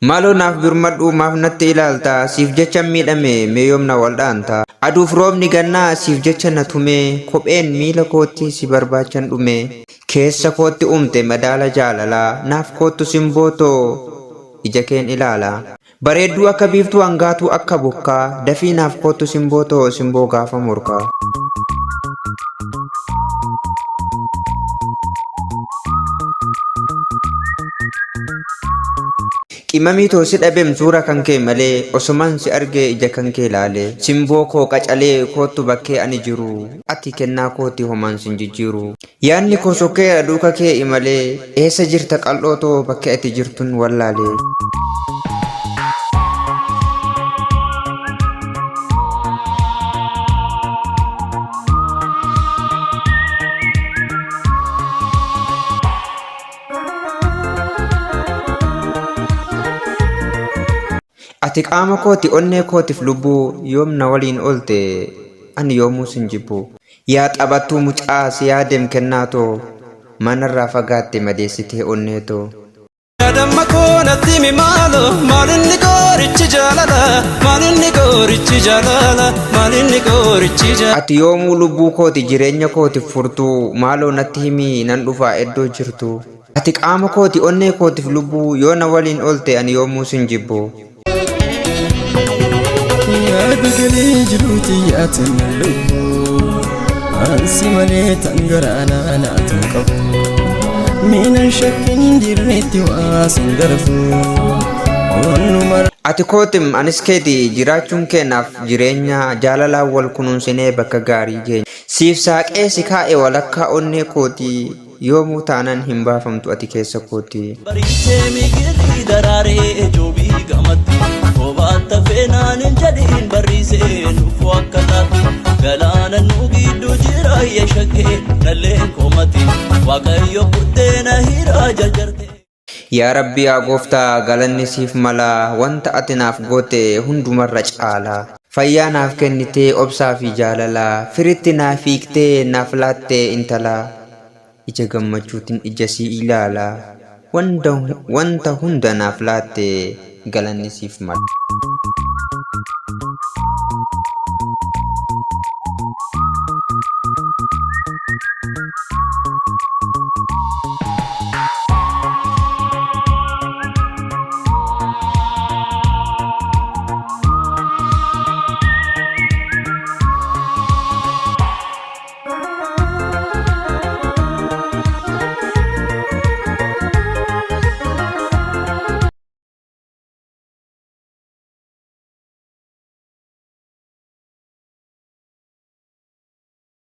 Maaloo naaf birmadhuu maaf natti ilaalta siif jechan miidhame mee yoom na waldhaanta Aduuf roobni gannaa siif jecha na tumee kopheen miila kootti si barbaachan dhume Keessa kootti uumte madaala jaalalaa naaf koottu simboo too ija keen ilaala Bareedduu akka biiftuu hangaatuu akka bokkaa dafii naaf koottu simboo too simboo gaafa morkaa. Qimamii too si dhabem suura kan kee malee osoman si argee ija kan kee laalee simboo koo qacalee koottu bakkee ani jiru ati kennaa kooti homaan sin jijjiiru yaadni koo sokkeera duuka kee imalee eessa jirta qal'oo too bakkee ati jirtun wallaalee. Ati qaama kooti onnee kootif lubbuu yoom na waliin oolte ani yoomuu sin jibbu. Yaa taphattuu mucaa si yaadem kennaa too manarraa fagaatte madeessitee onnee too. Damma koo natti himi maaloo maalinni qorichi jaalala maalinni qorichi jaalala maalinni qorichi jaalala. Ati yoomuu lubbuu kooti jireenya kootif furtuu maaloo natti himi nan dhufaa iddoo jirtu. Ati qaama kooti onnee kootif lubbuu yoo na waliin oolte ani yoomuu sin jibbu. Yaada galee jiruuti yaatan lubbuu Ansi malee tan garaanaa naatan qabu Miinan shakkin dirreetti waa sin darbu Onnuma Ati kootim anis keeti jiraachuun kee naaf jireenya jaalalaan wal kunuunsinee bakka gaarii geenya. Siif saaqee si kaa'e walakkaa onnee kooti yoomuu taanan hin baafamtu ati keessa kooti. Bariisee migirri daraaree joobii gamatti Kophaatti feenaan hin jedhiin barriisee nuufuu akka taatu Galaana nu gidduu jira yeeshakkee nalleen komati Waaqayyo buddeena hiraa jarjarte. Yaa Rabbi yaa Gooftaa galanni siif mala wanta ati naaf goote hundumarra caala. Fayyaa naaf kennitee obsaa fi jaalala firitti naaf hiiktee naaf laatte intala. Ija gammachuutin ija sii ilaala wanta hunda naaf laatte galanni siif mala.